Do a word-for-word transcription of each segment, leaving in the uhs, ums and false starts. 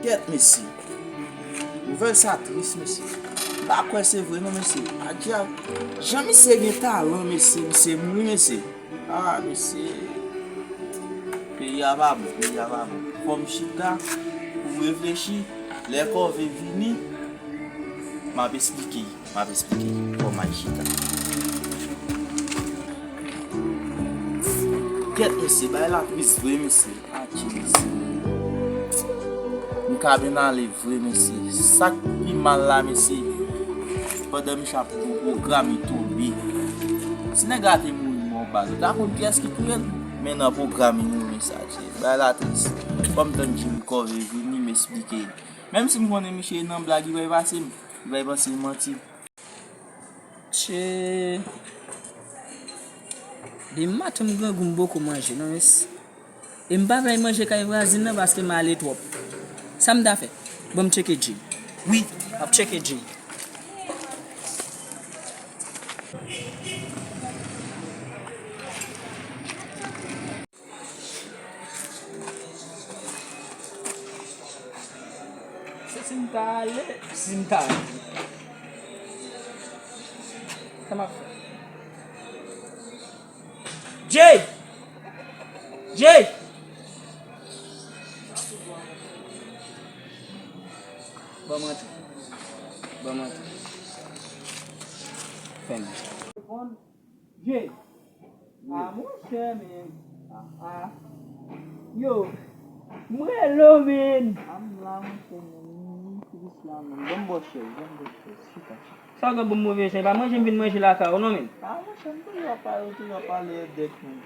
Kèt, mesye. Nouvèl sa tris, mesye. M pa kwè se vre, non, mesye. Adya, jan misye gen talan, mesye. Misye mouri, mesye. Ah, mesye. Peyi a pa bon, peyi a pa bon. Fò m chita pou m reflechi. Lè kòve vini, m ap esplike. M ap esplike kòman y chita. Kèt, mesye, bagay la tris vre, mesye. Adje, mesye. M ka byen ale vre, mesye. Sa k pi mal la, mesye, pandan misye ap fè yon pwogram, li tonbe. Si nèg la te mouri mò baz, ou ta konn kiyès ki touye l? Men nan pwogram, li mouri, mesye, adje. Bagay la tris. Fò m tann Jim Covey vini, m esplike. Menm si m konnen misye nan blag, li pral pase m. Li pral panse m manti. Che. Depi maten m grangou, m poko manje non, mès. E m pa vle manje kay vwazin nan paske m ale twòp. Sa m ta fè? Ban m tcheke Jay. Wi, m ap tcheke Jay. Se si m ta ale, si m ta ale. Sa m ap fè? Jay! Jay! Ban m antre. Ban m antre. Fèmen. Jay. Wi. Ah, monchè, men. Ah. Yo, m rele w, men. Ah, m la, monchè, men. M tris la, men. Ban m bò chèz, ban m bò chèz. Chita, chita. Sa w gen pou m move jan? E pa manje m vin manje lakay ou, non, men. Ah, monchè, m toujou ap pale, ou toujou ap pale èdèk, men.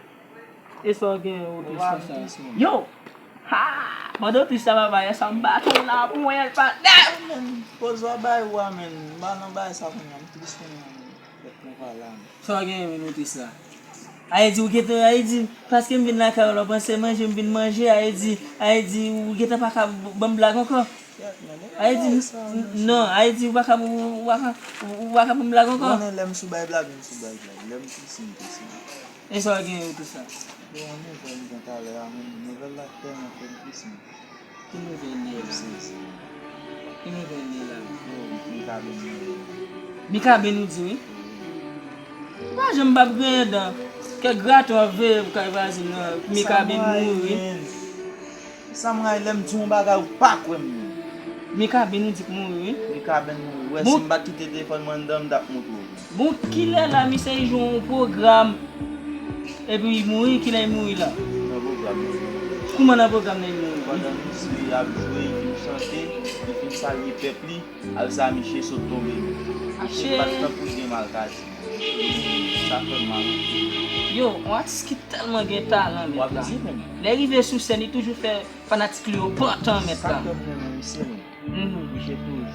E sa w gen, otis la, sa? Yo! Ha! Pandan otis la, papa, yè sa m bat ou la, pou mwen, patnè! Men, poz w ap bay ou a, men. M pa nan bay sa kounye a, m tris kounye a, men. Sa w genyen, men, notis la? Ayiti, ou gentan, Ayiti, paske m vin lakay ou la, w panse manje m vin manje, Ayiti, Ayiti, ou gentan pa ka ban m blag ankò? Ayiti, non, Ayiti, ou pa ka, ou pa ka, ou pa ka ban m blag ankò? Ou konnen lè m sou bay blag, m sou bay blag. Lè m trisi, m trisi. E sa w genyen, notis la? Bon, nouvèl m gen talè a, men nouvèl la tèlman fè m trisi. Ki nouvèl li ye la? Ki nouvèl li ye la? Mikaben mouri. Mikaben ou di wi? M pa janm p ap griyen dan. Kèk graten w ap veye pou kay vwazin nan. Mikaben mouri. Sa m rayi, lè m di yon bagay ou pa kwè m menm. Mikaben ou di k mouri wi? Mikaben mouri. Wè si m pa t kite telefòn mwen anndan m t ap montre w. Bon, kilè la misye jwe yon pwogram epi li mouri, kilè li mouri la? Nan pwogram nan. Kouman nan pwogram nan li mouri? Pandan misye ap jwe, li fin chante, li fin salye pèp li, al sa misye sot tonbe. Misye pa t nan pou l gen mal ka di. Sa fè m mal anpil. Yo, yon atis ki tèlman gen talan, mèt la. W ap di menm. Lè rive sou sèn, li toujou fè fanatik li yo pantan, mèt la. Sa fè m renmen misye menm. Misye toujou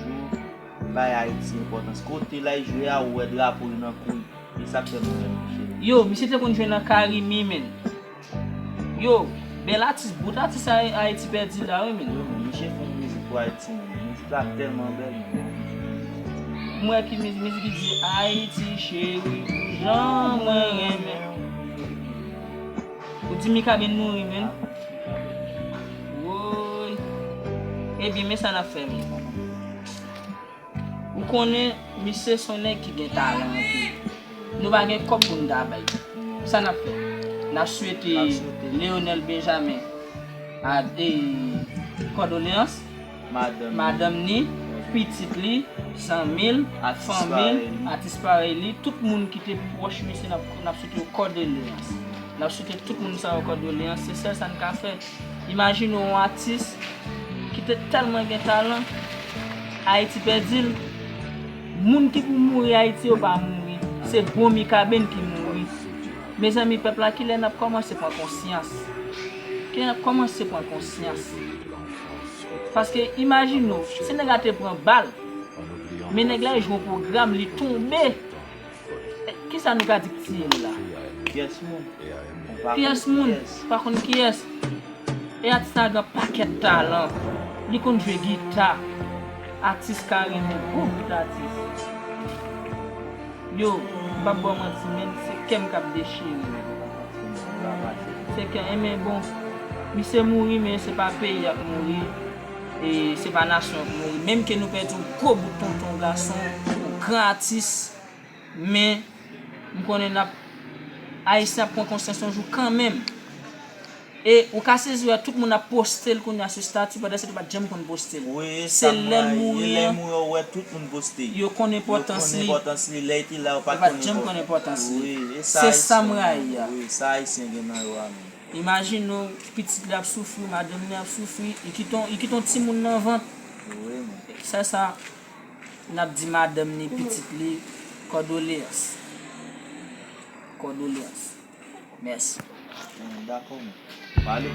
bay Ayiti enpòtans. Kote l al jwe a, ou wè drapo l nan kou l. E sa k fè m renmen misye. Yo, misye te konn jwe nan Carimi, men. Yo, bèl atis, bout atis Ay-, Ayiti pèdi la, wi, men. Wi, men, misye fè yon mizik pou Ayiti, men. Mizik la tèlman bèl, men. M wè ki mizik, mizik ki di Ayiti cheri, jan mwen renmen. Ou di Mikaben mouri, men. Woy. Ebyen, men sa n ap fè, men. Ou konnen, misye se yon nèg ki gen talan anpil. Nou pa gen kòb pou n ta bay. Sa n ap fè? N ap swete Leonel Benjamin a, e, kòdoleyans. Madanm ni, pitit li, zanmi l, fanmi l, atis parèy li, tout moun ki te pwòch misye, n ap, n ap swete yo kòdoleyans. N ap swete tout moun sa yo kòdoleyans, se sèl sa n ka fè. Imajine w yon atis ki te tèlman gen talan, Ayiti pèdi l. Moun ki pou mouri Ayiti yo pa mouri. Se bon Mikaben ki mouri. Mezanmi, pèp la, kilè n ap kòmanse pran konsyans? Kilè n ap kòmanse pran konsyans? Paske imajine w, si nèg la te pran bal, men nèg la jwe yon pwogram, li tonbe. Kisa nou ka di k tiye l la? Pyès moun. Pyès moun, pa konn kiyès. E atis la gen pakèt talan. Li konn jwe gita. Atis Carimi, gwo bout atis. Yo, m p ap ba w manti, men se kè m k ap dechire. Se kè, e men bon, misye mouri, men se pa peyi ap mouri. E se pa nasyon pou mouri. Menm ke nou pèdi yon gwo bout tonton gason, yon gran atis, men m konnen n ap, Ayisyen ap pran konsyans yon jou kanmenm. E ou ka sezi wè tout moun ap poste l kounye a sou estati, pandan se te pa t janm konn poste l. Wi, Se lè l mouri lè an, mouri ou wè tout moun poste. Yo konn enpòtans li. Enpòtans li, lè li te la ou pa Yo pa t janm konn konn enpòtans Wi, li. e Se sa m Ayisyen rayi a. Wi, sa Ayisyen gen nan yo a menm. Imajine w, pitit li ap soufri, madanm li ap soufri, li kite yon- li kite yon timoun nan vant. Wi, men. Sa sa, n ap di madanm ni pitit li, kòdoleyans. Kòdoleyans. Mèsi. Dakò, men. Pale.